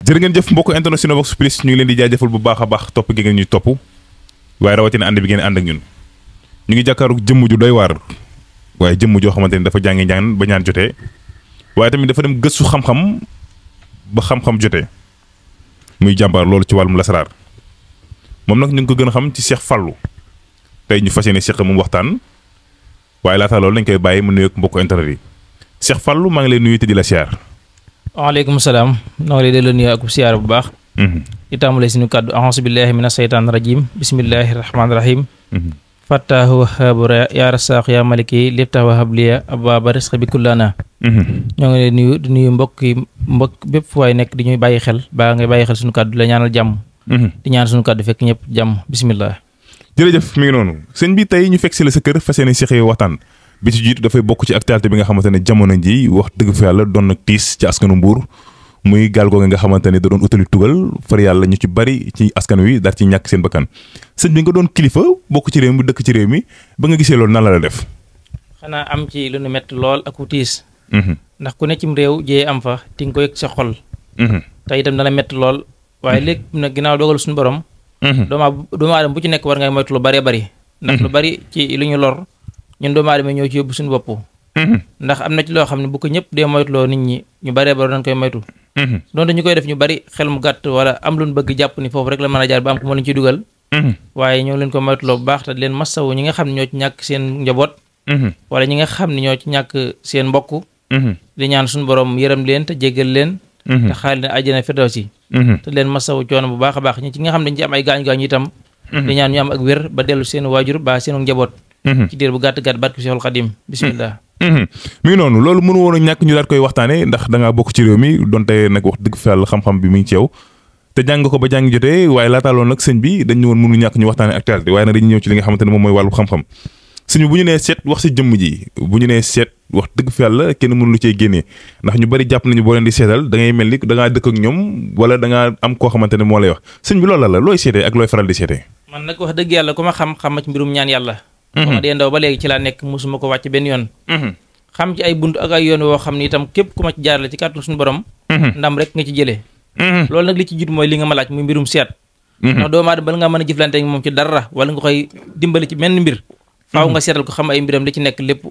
jërë ngeen jëf mbokk international Vox Plus ñu ngi leen di jaajëfal bu baax a baax topp gi ngeen ñuy topp waaye rawatina ànd bi ngeen ànd ak ñun ñu ngi jàkkaaru jëmm ju doy waar waaye jëmm joo xamante ni dafa jàngi njàng ba ñaan jotee waaye tamit dafa dem gëstu xam-xam ba xam-xam jotee muy jàmbaar loolu ci wàllum lasaraar moom nag ñu ngi ko gën a xam ci Cheikh Fallou tey ñu fas yéene Cheikh moom waxtaan waaye laata loolu dañ koy bàyyi mu nuyoog mbokk internet yi Cheikh Fallou maa ngi lay nuyu te di la siyaar. waaleykum salaam noo ngi lay delloo nuyu ak siyaar bu baax. di tàmbalee suñu kàddu auzu billahi mina seytaani rajim bismillahi rahmaani rahim. fattaahu wahaabu yaa rasaaq yaa maliki liftahu wahabliya abwaaba risqi bi kullana. ñoo ngi lay nuyu di nuyu mbokk bépp fu waay nekk di ñuy bàyyi xel baa ngay bàyyi xel suñu kàddu la ñaanal jàmm. di ñaan suñu kàddu fekk ñëpp jàmm bismillah. jërëjëf mi ngi noonu sëñ bi tey ñu fekk si la sa kër fas yéene Cheikh waxtaan bi ci jiitu dafay bokk ci actualité bi nga xamante ne jamono ji wax dëgg fa yàlla doon nag tiis ci askanu Mbuur muy gaal googu nga xamante ne da doon utali tugal far yàlla ñu ci bari ci askan wi daal ci ñàkk seen bakkan sëñ bi nga doon kilifa bokk ci réew mi dëkk ci réew mi ba nga gisee loolu nan la def. xanaa am ci lu nu métti lool ak tiis. ndax ku ne cim réew jee am fa ti nga ko yëg sa xol. te itam dana métti lool waaye léegi nag ginnaaw dogal suñu borom. doomu aadama bu ci nekk war ngay moytu lu bari bari. ndax lu bari ci lu ñu lor. ñun doomu aadama ñoo ci yóbbu suñu bopp. ndax am na ci loo xam ne bu ko ñëpp dee moytuloo nit ñi ñu baree bari dañ koy moytu. donte ñu koy def ñu bari xel mu gàtt wala am lu ñu bëgg jàpp ni foofu rek la mën a jaar ba am ko moo leen ciy dugal. waaye ñoo leen ko moytuloo bu baax te leen massawu ñi nga xam ne ñoo ci ñàkk seen njaboot. wala ñi nga xam ne ñoo ci ñàkk seen mbokk. di ñaan suñu borom yërëm leen te jéggal leen. te xaal leen àjjana firdawsi. te leen massawu coono bu baax a baax ñi ci nga xam ne dañ ci am ay gaañ-gaañ itam. di ñaan ñu am ak wér ba dellu seen waajur ba seen njaboot ci diir bu gàtt-gàtt barke Seexul Xadim bismillah. mi ngi noonu loolu mënu woon a ñàkk ñu daal koy waxtaane ndax da ngaa bokk ci réew mi donte nag wax dëgg fa yàlla xam-xam bi mi ngi ci yow te jàng ko ba jàng jotee waaye laataa loolu nag sëñ bi dañu woon mënu ñàkk ñu waxtaane actualité waaye nag dañuy ñëw ci li nga xamante ne moom mooy wàllu xam-xam sëñ bi bu ñu nee seet wax si jëmm ji bu ñu nee seet wax dëgg fa yàlla kenn mënu lu cee génnee ndax ñu bari jàpp nañu boo leen di seetal da ngay mel ni da ngaa dëkk ak ñoom wala da ngaa am koo xamante ne moo lay wax sëñ bi loolu la looy seetee ak looy faral di seetee. man nag wax dëgg yàlla ku ma xam-xam ma ci mbirum ñaan yàlla ba ma dee ndaw ba léegi ci laa nekk musuma ko wàcc benn yoon xam ci ay bunt ak ay yoon woo xam ni itam képp ku ma ci jaarale ci kàttan suñu borom ndam rek nga ci jëlee loolu nag li ci jiitu mooy li nga ma laaj muy mbirum seet ndax doomu aadama bala nga mën a jëflante ak moom ci dara wala nga koy dimbali ci menn mbir faaw nga seetal ko xam ay mbiram li ci nekk lépp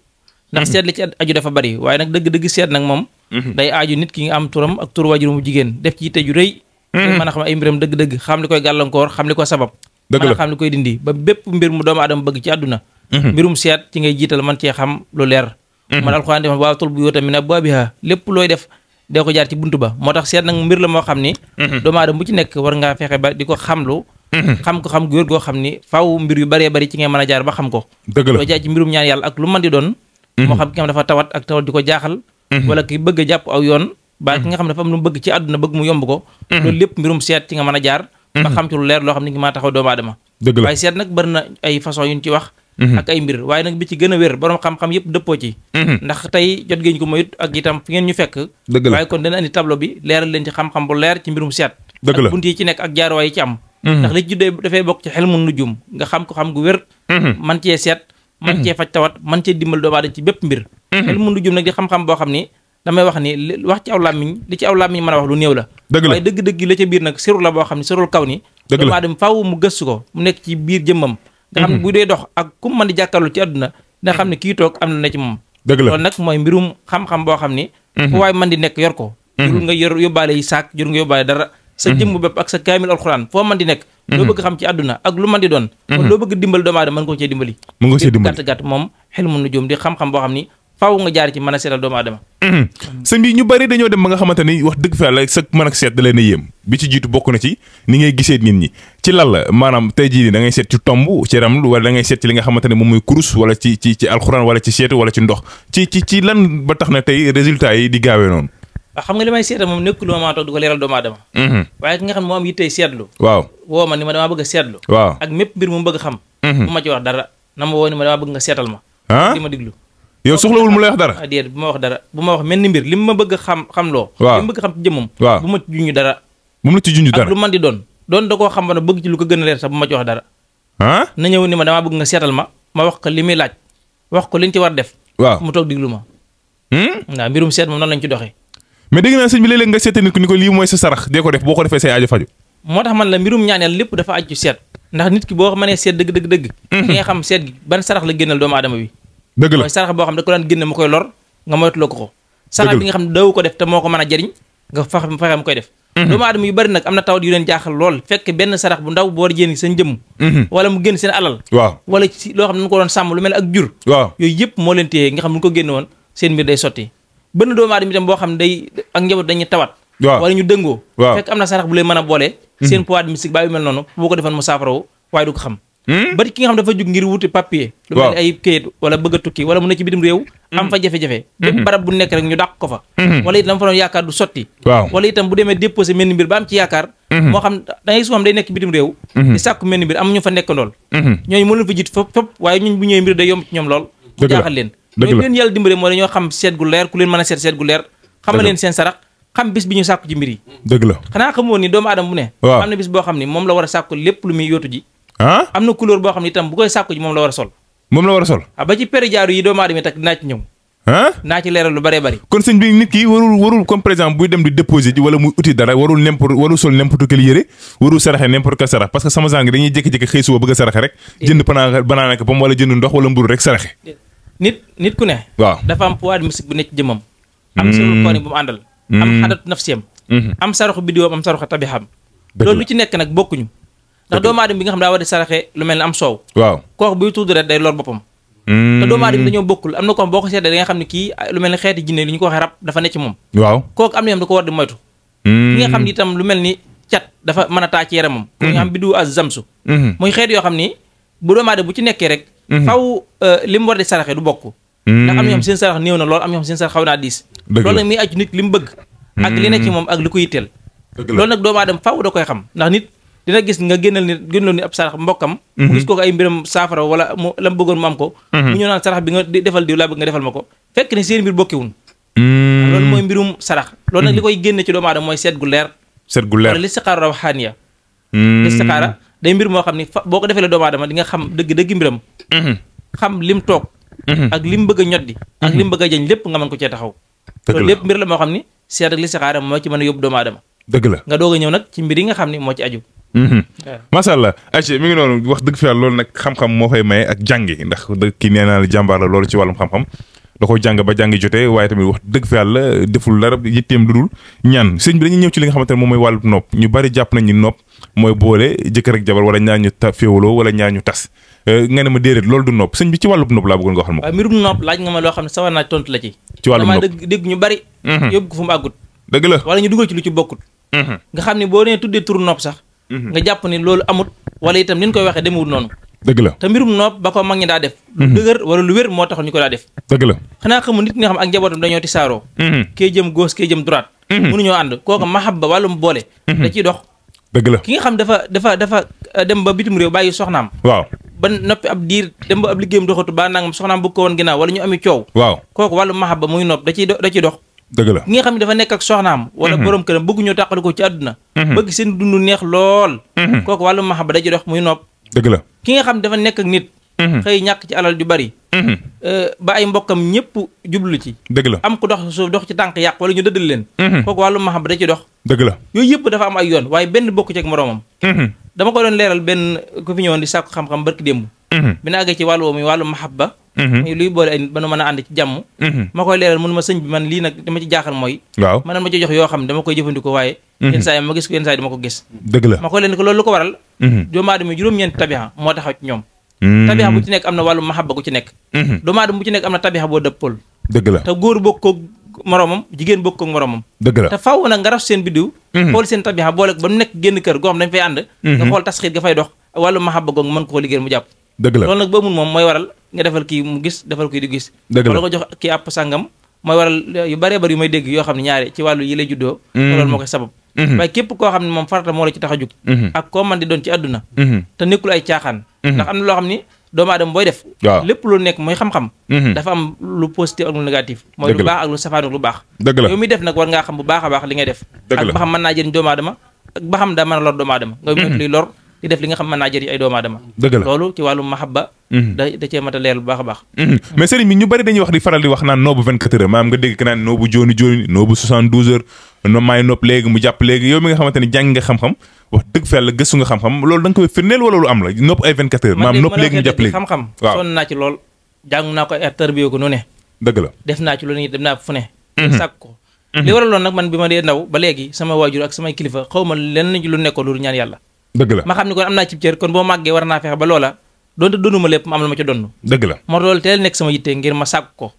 ndax seet li ci aju dafa bari waaye nag dëgg-dëgg seet nag moom day aaju nit ki nga am turam ak tur waajur mu jigéen def ci yitte ju rëy mën a xam ay mbiram dëgg-dëgg xam li koy gàllankoor xam li ko sabab mën a xam li koy dindi ba bépp mbir mu doomu aadama bëgg ci àdduna mbirum seet ci ngay jiital man cee xam lu leer man alxuraan def waa tul bu yoota mi na baabiha lépp looy def dee ko jaar ci buntu ba moo tax seet nag mbir la moo xam ni doomu aadama bu ci nekk war ngaa fexe ba di ko xamlu xam ko xam gu wér goo xam ni faaw mbir yu bëree bëri ci ngay mën a jaar ba xam ko loo jaar ci mbirum ñaan yàlla ak lu mën di doon moo xam ki nga xam dafa tawat ak tawat di ko jaaxal wala ki bëgg a jàpp aw yoon ba ki nga xam ne dafa am lu mu bëgg ci àdduna bëgg mu yomb ko loolu lépp mbirum seet ci nga mën a jaar ba xam ci lu leer loo xam ni ngi maa taxaw doomu aadama waaye seet nag bëri na ay façon yuñ ci wax ak ay mbir waaye nag bi ci gën a wér borom xam-xam yëpp dëppoo ci ndax tey jot ngeen ko moyut ak itam fi ngeen ñu fekk waaye kon dana andi tableau bi leeral leen ci xam-xam bu leer ci mbirum seet ak bunt yi ci nekk ak jaaruwaay yi ci am ndax li ci juddee dafay bokk ci xel mu nujum nga xam ko xam gu wér man cee seet man cee faj tawat man cee dimbal doomu aadama ci bépp mbir xel mu nujum nag di xam-xam boo xam ni damay wax ni wax ci aw làmmiñ li ci aw làmmiñ mën a wax lu néew la waaye dëgg-dëgg la ca biir nag sirul la boo xam ne sirul kaw ni doomu aadama faaw mu gëstu ko mu nekk ci biir jëmmam nga xam ne bu dee dox ak ku mën di jàkkaarloo ci àdduna dina xam ne kii toog am na ci moom loolu nag mooy mbirum xam-xam boo xam ni fu waay mën di nekk yor ko jurul nga yóbbaale yi saak jurul nga yóbbaale dara sa jëmm bépp ak sa kaamil alxuraan foo mën di nekk loo bëgg xam ci àdduna ak lu mën di doon kon loo bëgg dimbali doomu aadama mën ko cee dimbali gàtt-gàtt moom xel mu nujum di xam-xam boo xam ni faaw nga jaar ci mën a seetal doomu aadama sëñ bi ñu bari dañoo dem ba nga xamante ni wax dëgg fa yàlla sa mën ak seet da leen a yéem bi ci jiitu bokk na ci ni ngay gisee nit ñi ci lan la maanaam tey jii da ngay seet ci tomb ci ramlu wala da ngay seet ci li nga xamante ne moom mooy kurus wala ci alxuraan wala ci seetu wala ci ndox ci lan ba tax na tey résultat yi di gaawee noonu waaw xam nga li may seeta moom nekkul ma maa toog di ko leeral doomu aadama waaye ki nga xam ne moo am yittey seetlu waaw woo ma ni ma damaa bëgg a seetlu waaw ak mépp mbir mu bëgg xam bu ma ci wax dara na ma woo ni ma damaa bëgg nga seetal ma di ma diglu yow soxlawul mu lay wax dara déedéet bu ma wax dara bu ma wax mel ni mbir li mu ma bëgg xam loo li mu bëgg xam ci jëmmam bu ma ci junj dara bu mu la ci junj dara ak lu man di doon da koo xam ba ne bëgg ci lu ko gën a leer sax bu ma ci wax dara na ñëw ni ma damaa bëgg nga seetal ma wax ko li muy laaj wax ko liñ ci war def mu toog diglu ma waaw mbirum seet moom noonu lañ ci doxee mais dégg naa sëñ bi léeg-léeg nga seete nit ko ni ko lii mooy sa sarax dee ko def boo ko defee say aajo faju moo tax man la mbirum ñaan yàlla lépp dafa aju seet ndax nit ki boo mënee seet dëgg ki nga xam seet gi ban sarax la génnal doomu aadama bi dëgg la mooy sarax boo xam da ko daan génne mu koy lor nga moytuloo ko sarax bi nga xam ne daw ko def te moo ko mën a jariñ nga fexe mu koy def doomu aadama yu bari nag am na tawat yu leen jaaxal lool fekk benn sarax bu ndaw bu war a génn seen jëmm wala mu génn seen alal waaw wala ci loo xam ne dañu ko doon sàmm lu mel ak jur waaw yooyu yëpp moo leen téye nga xam ne ko génn woon seen mbir day sotti benn doomu aadama itam boo xam ne day ak njaboot dañuy tawat wala ñu dëngoo fekk am na sarax bu leen mën a boole seen poids mystique baa yu mel noonu boo ko defoon mu saafarawu waaye du ko xam bari ki nga xam dafa jug ngir wuti papier lu mel ni ay këyit wala bëgg a tukki wala mu ne ci bitim réew am fa jafe-jafe bépp barab bu nekk rek ñu dàq ko fa wala itam fa doon yaakaar du sotti wala itam bu demee déposé mel ni mbir ba am ci yaakaar moo xam da ngay su xam day nekk bitim réew di sàkku mel ni mbir am ñu fa nekkandool ñooñu moo leen fa jiit fop waaye ñun bu ñëwee mbir day yomb ci ñoom lool mu jaaxal leen ñooñu leen yàlla dimbale moo dañoo xam seet gu leer ku leen mën a seet gu leer xamal leen seen sarax xam bis bi ñu sàkku ci mbir yi dëgg la xanaa xamoon ni doomu aadama bu ne am na bis boo xam ni moom la war a sàkku lépp lu muy yóotu ji am na couleur boo xam ne itam bu koy sàkku ji moom la war a sol ba ci péri jaaru yi doomu aadama tak dinaa ci ñëw naa ci leeral lu bëree bëri kon sëñ bi nit ki warul comme par exemple buy dem di déposer ji wala muy uti dara warul sol n'importe quel yére warul saraxe n'importe quel sarax parce que sama sang dañuy jékki-jékki xëy suba bëgg a saraxe rek jënd banaana pom wala jënd ndox wala mburu rek saraxe nit ku ne waaw dafa am poids mystique bu nekk ci jëmmam am sirul kooni bu mu àndal am xadatu nafsiyam am saraxu biddiwam am saraxu tabixam loolu lu ci nekk nag bokkuñu ndax doomu aadama bi nga xam daa war di saraxe lu mel ne am soow waaw kooku buy tudd rek day lor boppam te doomu aadama dañoo bokkul am na ko xam boo ko seetee da nga xam ne kii lu mel ne xeeti jinne li ñu ko waxee rab dafa ne ci moom waaw kooku am na yam da ko war di moytu ki nga xam ne itam lu mel ni cat dafa mën a taa ci yaramam ko nga xam biddu az zamsu muy xeet yoo xam ni bu doomu aadama bu ci nekkee rek faw li mu war di saraxe du bokk ndax am ñoo xam seen sarax néew na lool am ñoo xam seen sarax xaw naa diis loolu nag muy aju nit li mu bëgg ak li ne ci moom ak li ko yitteel loolu nag doomu aadama faw da koy xam ndax nit dina gis nga génnal nit ab sarax mbokkam mu gis kooku ay mbiram saafara wala mu la mu bëggoon mu am ko mu ñëw naan sarax bi nga defal diw laa bëgg nga defal ma ko fekk ne seen mbir bokkiwun loolu mooy mbirum sarax loolu nag li koy génne ci doomu aadama mooy seet gu leer wala listixaara rawxaaniya listixaara day mbir moo xam ni boo ko defee la doomu aadama di nga xam dëgg mbiram xam lim toog ak lim bëgg a ñoddi ak lim bëgg a jañ lépp nga mën ko cee taxaw loolu lépp mbir la moo xam ni seet ak listixaara moo ci mën a yóbbu doomu aadama dëgg la nga doog a ñëw nag ci mbir yi nga xam ni moo ci aju macha allah ayca mi ngi noonu wax dëgg fi yàlla loolu nag xam-xam moo koy maye ak jàngi ndax kii nee naa la jàmbaar la loolu ci wàllum xam-xam da ko jàng ba jàngi jotee waaye tamit wax dëgg fi yàlla deful dara yitteem lu dul ñaan sëñ bi dañuy ñëw ci li nga xamante ne moom mooy wàllu nopp ñu bari jàpp nañ ni nopp mooy boole jëkkër ak jabar wala ñaar ñu féewaloo wala ñaar ñu tas nga ne ma déedéet loolu du nopp sëñ bi ci wàllu nopp laa bëggoon nga waxal ma ko. waaw mbirum nopp laaj nga ma loo xam ne sawar naa tontu la ci wàllum nopp dégg ñu bari yóbbu ko fu mu àggut dëgg la wala ñu dugal ci lu ci bokkut nga xam ne boo nee tuddee turu nopp sax nga jàpp ni loolu amut wala itam ni ñu koy waxee demewul noonu dëgg la te mbirum nopp ba ko mag ñi daa def lu dëgër wala lu wér moo taxoon ñu ko daa def dëgg la xanaa xamul nit ñi nga xam ak njabootam dañoo ti saaroo kee jëm gauche kee jëm droite mënuñoo ànd kooku mahabba wàllum boole da ciy dox dëgg la ki nga xam dafa dem ba bitim réew bàyyi soxnaam waaw ba noppi ab diir dem ba ab liggéeyam doxatu ba nangam soxnaam bëgg ko woon ginnaaw wala ñu ami coow waaw kooku wàllum mahabba muy nopp da ciy dox dëgg la ki nga xam ne dafa nekk ak soxnaam wala borom këram bëgg ñoo tàqali ko ci àdduna bëgg seen dund neex lool kooku wàllu mahabba da ci dox muy nopp dëgg la ki nga xam ne dafa nekk ak nit xëy ñàkk ci alal ju bari ba ay mbokkam ñëpp jublu ci dëgg la am ku dox suuf dox ci tànk yàq wala ñu dëddal leen kooku wàllu mahabba da ci dox dëgg la yooyu yëpp dafa am ay yoon waaye benn bokku ci ak moroomam dama ko doon leeral benn ku fi ñëwoon di sàkku xam-xam barki démb bi na àggee ci wàllu woo muy wàllu mahabba muy luy boole ay nit ba nu mën a ànd ci jàmm ma koy leeral mënu ma sëñ bi man lii nag dama ci jaaxal mooy waaw man ma ci jox yoo xam ne dama koy jëfandikoo waaye yenn saa yi ma gis ko yenn saa yi dama ko gis dëgg la ma koy leen ko loolu lu ko waral doomu aadama juróom-ñeenti tabixa moo taxaw ci ñoom tabixa bu ci nekk am na wàllu mahabba gu ci nekk doomu aadama bu ci nekk am na tabixa boo dëppool dëgg la te góor bokk koog moromam jigéen bokk koog moromam dëgg la te faaw nag nga raf seen biddiw xool seen tabixa boole ba mu nekk génn kër goo xam dañ fay ànd nga xool tasxiit ga fay dox wàllu mahabba googu mën ko liggéey mu jàpp dëgg la loolu nag ba mun moom mooy waral nga defal kii mu gis defal kii di gis dëgg la wala nga jox kii àpp sàngam mooy waral yu bëree bëri yu may dégg yoo xam ne ñaare ci wàllu yi lay juddoo loolu moo koy sabab waaye képp koo xam ne moom farata moo la ci tax a jug ak koo man di doon ci àdduna te nekkul ay caaxaan ndax am na loo xam ni doomu aadama booy def lépp lu nekk mooy xam-xam dafa am lu positif ak lu négatif mooy lu baax ak lu safaan ak lu baax dëgg la yow mi def nag war ngaa xam bu baax a baax li ngay def ak ba xam mën naa jëriñ doomu aadama ak ba xam daa mën a lor doomu aadama nga moytu luy lor di def li nga xam mën naa jëriñ ay doomu aadama. dëgg la loolu ci wàllu mahabba da cee mat a leer bu baax a baax. mais sëriñ bi ñu bari dañuy wax di faral di wax naan noobu 24 heures maanaam nga dégg ki naan noobu jooni jooni noobu 72 heures no maay nopp léegi mu jàpp léegi yow mi nga xamante ni jàng nga xam-xam wax dëgg fa yàlla gëstu nga xam-xam loolu da nga koy firndeel wala lu am la nopp ay 24 heures maanaam nopp léegi mu jàpp léegi xam-xam waaw sonn naa ci lool jàng naa ko ay tarbiyo ko nu ne dëgg la def naa ci lu ne dem naa fu ne sàkk ko li waraloon nag man bi ma dee ndaw ba léegi sama waajur ak samay kilifa xaw ma lenn ci lu nekkoon lu ñaan yàlla dëgg la ma xam ni kon am naa ci cër kon boo màggee war naa fexe ba loola doonte donuma lépp ma am la ma ci donn dëgg la moo loolu teel nekk sama yitte ngir ma sàkk ko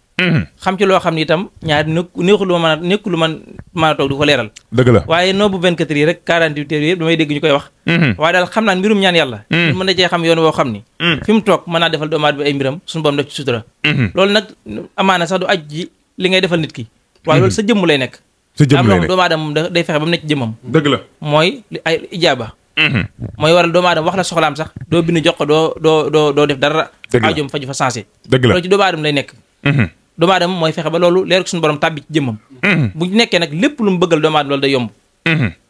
xam ci loo xam ni itam ñaari neexul lu ma mën a nekkul lu man mën a toog di ko leeral dëgg la waaye noobu 24 yi rek 48 heures yëpp damay dégg ñu koy wax waaye daal xam naa mbirum ñaan yàlla mën na cee xam yoon woo xam ni fi mu toog mën naa defal doomu aadama bi ay mbiram suñu borom def ci sutura loolu nag amaana sax du aj ji li ngay defal nit ki waaye loolu sa jëmm lay nekk sa jëmm lay nekk doomu aadama moom day fexe ba mu nekk ci jëmmam dëgg la mooy ay ijaaba mooy waral doomu aadama wax la soxlaam sax doo bind jox ko doo def dara aajoom faju fa sensé dëgg la loolu ci doomu aadama lay nekk doomu aadama mooy fexe ba loolu leer ko suñu borom tàbbi ci jëmmam bu nekkee nag lépp lu mu bëggal doomu aadama loolu day yomb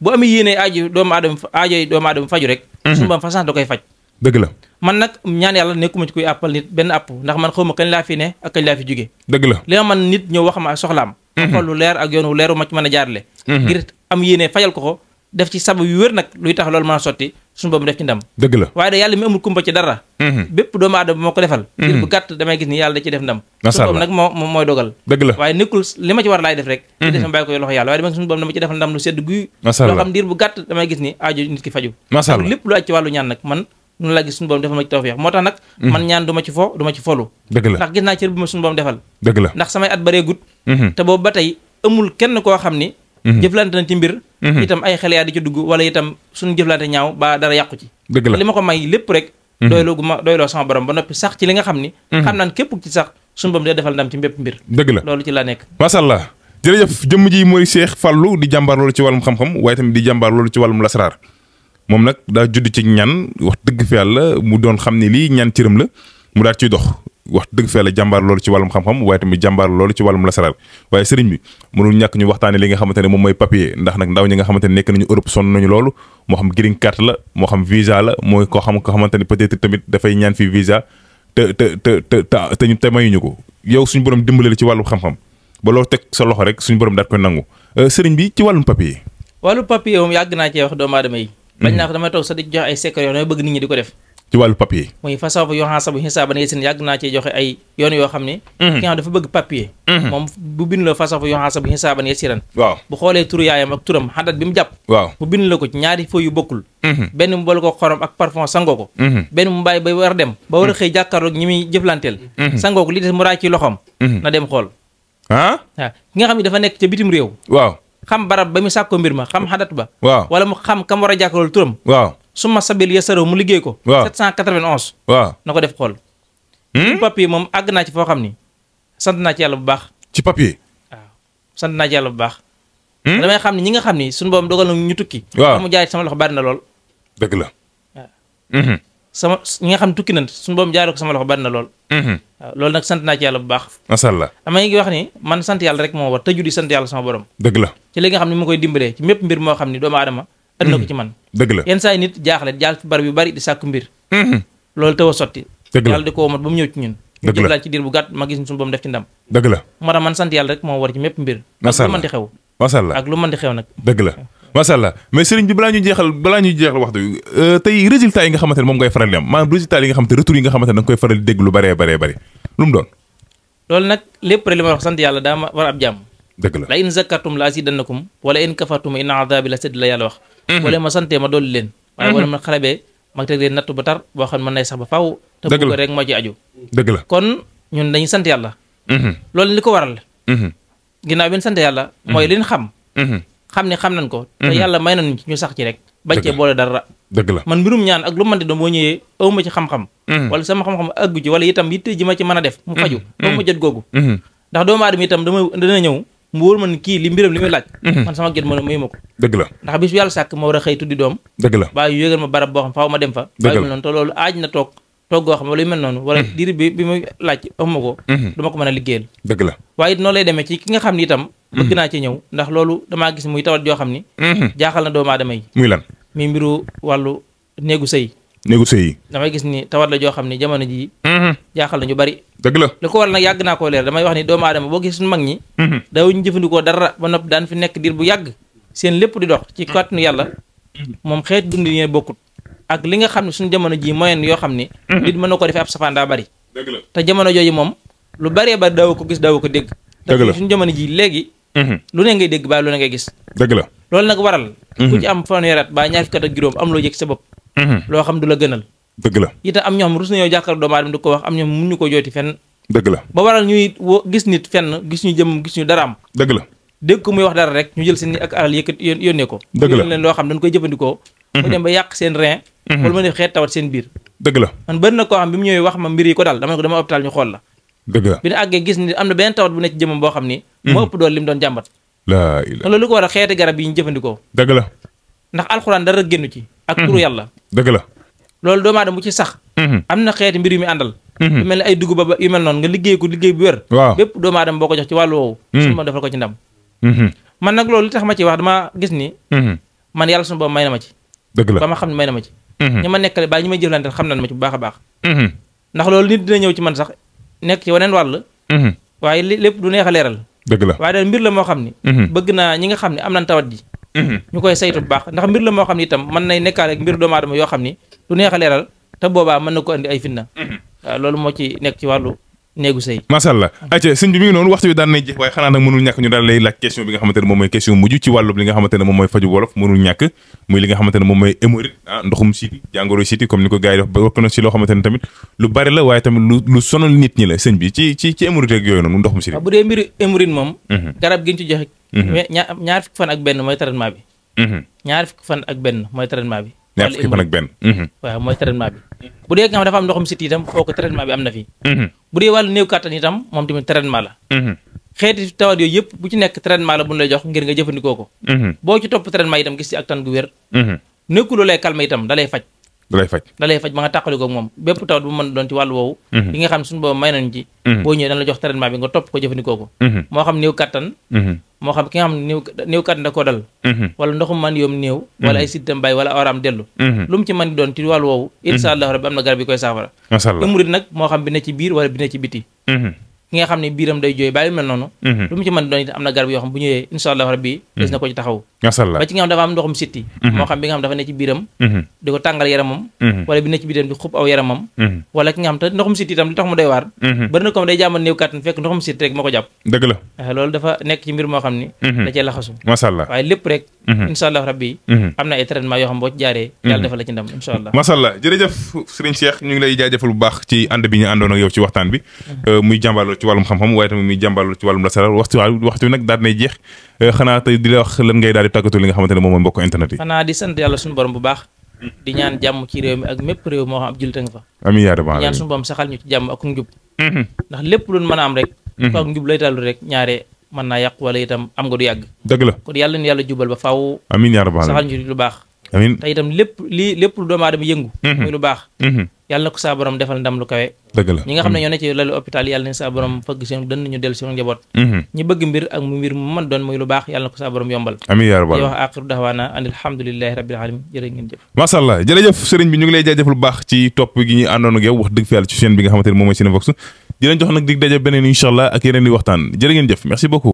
bu amee yéene aajo doomu aadama faju rek suñu borom fa sens da koy faj dëgg la man nag ñaan yàlla nekkuma ci kuy àppal nit benn àpp ndax man xawma kañ laa fi ne ak kañ laa fi jóge dëgg la li nga man nit ñëw wax ma soxlaam ma xool lu leer ak yoon wu leeru ma ci mën a jaarale ngir am yéene fajal ko def ci sabab yu wér nag luy tax loolu mën a sotti suñu boobu def ci ndam dëgg la waaye da yàlla mi amul kumpa ci dara bépp doomu aadama moo ko defal ngir bu gàtt damay gis ni yàlla da ci def ndam suñu boobu nag mooy dogal dëgg la waaye nekkul li ma ci war laay def rek li des ma bàyyi ko loxo yàlla waaye dama suñu boobu dama ci defal ndam lu sedd guy loo xam diir bu gàtt damay gis ni aajo nit ki faju lépp lu aj ci wàllu ñaan nag man noonu laa gis suñu borom defal ma ci tawfeex moo tax nag man ñaan du ma ci fo du ma ci folu dëgg la ndax gis naa cër bi ma suñu borom defal dëgg la ndax samay at baree gut te boobu ba tey amul kenn koo xam ni jëflante na ci mbir itam ay xel yaa di ci dugg wala itam suñu jëflante ñaaw ba dara yàqu ci dëgg la li ma ko may lépp rek doyloo sama borom ba noppi sax ci li nga xam ni xam naan képp ci sax suñu borom day defal ndam ci mbépp mbir dëgg la loolu ci la nekk masha Allah jërëjëf jëmm ji mooy Cheikh Fallou di jàmbaar loolu ci wàllum xam-xam waaye tamit di jàmbaar loolu ci wàllum lasaraar moom nag daa judd ci ñaan wax dëgg fi yàlla mu doon xam ne lii ñaan cëram la mu daal ciy dox wax dëgg fa yàlla jàmbaar loolu ci wàllum xam-xam waaye tamit jàmbaar loolu ci wàllum lasaraar waaye sëriñ bi mënul ñàkk ñu waxtaane li nga xamante ne moom mooy papier ndax nag ndaw ñi nga xamante ne nekk nañu Europe sonn nañu loolu moo xam green card la moo xam visa la mooy ko xamante ne peut-être tamit dafay ñaan fii visa te mayuñu ko yow suñu borom dimbale la ci wàllum xam-xam ba loolu teg sa loxo rek suñu borom daal koy nangu sëriñ bi ci wàllum papier moom yàgg naa cee wax doomu aadama yi bañ naa ko damay toog sax di joxe ay secret yoo xam ne bëgg nit ñi di ko def ci wàllu papier muy façon yoo xam sabu xisaaban yesin yàgg naa cee joxe ay yoon yoo xam ne ki nga xam dafa bëgg papier moom bu bind la façon yoo xam sabu xisaaban yesiran waaw bu xoolee turu yaayam ak turam xadat bi mu jàpp waaw mu bind la ko ci ñaari feuille yu bokkul benn mu boole ko xorom ak parfum sangoo ko benn mu bàyyi ba war a dem ba war a xëy jàkkaarloog ñi muy jëflanteel sangoo ko li des mu raay ci loxoom na dem xool waaw ki nga xam ne dafa nekk ca bitim réew waaw xam barab ba mu sàkkoo mbir ma xam xadat ba waaw wala mu xam kam war a jàkkaarlool turam waaw su ma sabil yasaro mu liggéey ko 791 waaw na ko def xool papier moom àgg naa ci foo xam ni sant naa ci yàlla bu baax ci papier waaw sant naa ci yàlla bu baax damay xam ni ñi nga xam ni suñu boobu dogal na ñu tukki waaw mu jaay sama loxo bari na lool dëgg la waaw sama ñi nga xam ne tukki nañ suñu boobu jaay ko sama loxo bari na lool waaw loolu nag sant naa ci yàlla bu baax masha Allah damay ngi wax ni man sant yàlla rek moo war tëju di sant yàlla sama borom dëgg la ci li nga xam ne mu koy dimbalee ci mépp mbir moo xam ni doomu aadama ënd na ko ci man dëgg la yenn saa yi nit jaaxle jaal fi barab yu bari di sàkku mbir loolu taw a sotti yàlla di ko womat ba mu ñëw ci ñun ñu jëflaat ci diir bu gàtt ma gis suñu boom def ci ndam dëgg la moo tax man sant yàlla rek moo war ci mépp mbir ak lu mënti xew masha Allah ak lu mënti xew nag dëgg la masha Allah mais sëriñ bi balaa ñuy jeexal waxtu tey résultat yi nga xamante ne moom ngay faral di am maanaam résultat yi nga xamante ne retour yi nga xamante ne da nga koy faral di dégg lu bëree lu mu doon loolu nag lépp rek li ma wax sant yàlla daa ma war ab jàmm dëgg la la in zakartum la azidannakum wala in kafartum inna adabi la sedd la yàlla wax wala ma santee ma dolli leen waaye wala ma xalabee ma teg leen nattu ba tar boo xam ne mën nay sax ba faaw te bëgg rek moo ci aju dëgg la kon ñun dañuy sant yàlla loolu li ko waral ginnaaw bi ñu sant yàlla mooy liñ xam ne xam nañ ko te yàlla may nañ ñu sax ci rek bañ cee boole dara dëgg la man mbirum ñaan ak lu mën di doon boo ñëwee awma ci xam-xam wala sama xam-xam àggu ci wala itam yitte ji ma ci mën a def mu faju awma jot googu ndax doomu aadama itam dana ñëw mu wóor ma ne kii li mbiram li muy laaj man sama gét mën a mayu ma ko dëgg la ndax bis bu yàlla sàkk ma war a xëy tuddi doom dëgg la bàyyi yégal ma barab boo xam faaw ma dem fa bàyyi mel noonu te loolu aaj na toog goo xam wala yu mel noonu wala diir bi muy laaj awma ko duma ko mën a liggéeyal dëgg la waaye it noonu lay demee ci ki nga xam ni itam bëgg naa ci ñëw ndax loolu damaa gis muy tawat joo xam ni jaaxal na doomu aadama yi muy lan mi mbiru wàllu néegu sëy yi damay gis ni tawat la joo xam ni jamono ji jaaxal na ñu bari. dëgg la li ko waral nag yàgg naa koo leer damay wax ni doomu aadama boo gis suñu mag ñi daawuñu jëfandikoo dara ba noppi daan fi nekk diir bu yàgg seen lépp di dox ci kàttanu yàlla moom xeet dund yi bokkut ak li nga xam ne suñu jamono ji moyen yoo xam ni nit mën na ko defee ab safaan daa bari. dëgg la te jamono jooju moom lu baree ba daaw ko gis daaw ko dégg. dëgg la suñu jamono ji léegi lu ne ngay dégg ba lu ne ngay gis. dëgg la loolu nag waral ku ci am fanweeri at ba ñaar fukki at ak juróom am loo yëg sa bopp loo xam du la gënal. dëgg la itam am ñoo xam rus nañoo jàkkaar doomu aadama di ko wax am ñoom mun ñu ko jooti fenn. dëgg la ba waral ñuy gis nit fenn gis ñu jëm gis ñu dara am. dëgg la dégg ko muy wax dara rek ñu jël seen ni ak alal yëkkat yónnee ko. dëgg la leen loo xam dañ koy jëfandikoo. mu dem ba yàq seen rein. wala ma ne xeet tawat seen biir. dëgg la man bëri na koo xam bi mu ñëwee wax ma mbir yi ko daal dama ne ko dama hôpital ñu xool la. dëgg la bi ñu àggee gis ni am na benn tawat bu nekk ci jëmam boo xam ni. moo ëpp dool li mu doon jàmbat. laa ilaaha loolu li ko war a xeeti garab yi ñu jëfandikoo. dëgg la ndax alxuraan dara génnu ci. ak turu yàlla. dëgg la loolu doomu aadama bu ci sax. am na xeeti mbir yu muy àndal. yu mel ne ay dugub ba yu mel noonu nga liggéey ko liggéey bu wér. waaw bépp doomu aadama boo ko jox ci wàllu woowu. suñu moom defal ko ci ndam. man nag loolu li tax ma ci wax dama gis ni. man yàlla suñu boobu may na ma ci. dëgg la ba ma xam ne may na ma ci. ñi ma nekkale ba ñi may jëflante xam nañ ma ci bu baax a baax. ndax loolu nit dina ñëw ci man sax nekk ci waneen wàll. waaye lépp du neex a leeral. dëgg la waaye daal mbir la moo xam ni. bëgg naa ñi nga xam ne am nañ tawat ji. ñu koy saytu bu baax ndax mbir la moo xam ni itam mën nay nekkaale ak mbir doomu aadama yoo xam ni du neex a leeral te boobaa mën na ko indi ay fitna. waaw loolu moo ci nekk ci wàllu néegu sëy. macha allah ayca sëñ bi mi ngi noonu waxtu bi daan nay jeex waaye xanaa nag mënul ñàkk ñu daal lay laaj question bi nga xamante ne moom mooy question mujj ci wàllu li nga xamante ne moom mooy faju wolof mënul ñàkk muy li nga xamante ne moom mooy hémorroïde ndoxum siti jàngoro siti comme ni ko gars yi def ba bokk na ci loo xamante ne tamit lu bari la waaye tamit lu sonal nit ñi la sëñ bi ci hémorroïde ak yooyu noonu ndoxum siti. waaw bu dee mbiru hémorroïde moom. garab gi ñu ci joxe. ñaar fukki fan ak benn mooy traitement bi. ñaar fukki fan ak benn mooy traitement bi. ñaar fukki fan ak benn. waaw mooy traitement bi. bu dee nga xam dafa am ndoxum siti itam kooku traitement bi am na fi. bu dee wàllu néew kàttan itam moom tamit traitement la. xeeti tawat yooyu yëpp bu ci nekk traitement la bu ñu lay jox ngir nga jëfandikoo ko. boo ci topp traitement itam gis ci ak tan gu wér. nekkul lay calmer itam da lay faj. da lay faj ba nga tàqali ko moom bépp tawat bu mën doon ci wàllu woowu. li nga xam suñu boobu may nañu ci. boo ñëwee dañ la jox traitement bi nga topp ko jëfandikoo ko. moo xam néew kàttan. moo xam ki nga xam ne néew kàttan da koo dal. wala ndoxum man yoom néew. wala ay sitam bàyyi wala awraam dellu. lu mu ci mën di doon ci wàllu woowu. insha allah rabbi am na garab yi koy saafara. macha allah hémorroïde nag moo xam bi ne ci biir wala bi ne ci biti. ki nga xam ne biiram day jooy bàyyi mel noonu. lu mu ci mën di doon it am na garab yoo xam bu ñëwee insha allah rabbi des na ko ci taxaw. macha allah ba ci nga xam dafa am ndoxum sitti. moo xam bi nga xam dafa ne ci biiram. di ko tàngal yaramam. wala bi ne ci biiram di xub aw yaramam. wala ki nga xam te ndoxum sitti itam li tax mu doy waar. bari na ko day jàmmal néew kàttan fekk ndoxum sitti rek moo ko jàpp. dëgg la loolu dafa nekk ci mbir moo xam ni. da cee laxasu. macha allah waaye lépp rek. insha allah rabbi am na ay traitement yoo xam boo ci jaaree. yàlla defal la ci ndam insha allah. macha allah jërëjëf Serigne Cheikh ñu ngi lay jaajëfal bu baax ci ànd bi ñu àndoon ak yow ci waxtaan bi muy jàmbaloo ci wàllum xam-xam waaye tamit muy jàmbaloo ci wàllum lasaraar waxtu bi nag daal nay jeex xanaa tey di la wax lan ngay daal di tàggatoo li nga xamante ne moom mooy mbokk internet yi. xanaa di sant yàlla suñu borom bu baax. di ñaan jàmm ci réew mi ak mépp réew moo xam ab jullit nga fa. amiin yaa rabbal di ñaan suñu borom saxal ñu ci jàmm ak njub. ndax lépp lu mën a am rek. ko ak njub lay tallu rek ñaare mën naa yàq wala itam am nga du yàgg. dëgg la kon yàlla ni yàlla jubal ba faaw. amiin yaa rabbal saxal ñu ci lu baax. amiin te itam lépp lu doomu aadama yëngu. muy lu baax. yàlla na ko saa borom defal ndam lu kawe. dëgg la ñi nga xam ne ñoo ne ci lalu hôpital yàlla na saa borom fëgg seen dënn ñu dellu seen njaboot. ñi bëgg mbir ak mu mbir mu mën doon muy lu baax yàlla na ko saa borom yombal. amiin yaa rabbal di wax axiru daxwaana an alhamdulillahi rabbil alamin jërë ngeen jëf. macha allah jërëjëf sëriñ bi ñu ngi lay jaajëfal bu baax ci topp gi ñu àndoon ak yow wax dëgg fi yàlla ci chaîne bi nga xamante ne moom mooy Cinevox di leen jox nag dig daje beneen incha allah ak yeneen di waxtaan jërë ngeen jëf merci beaucoup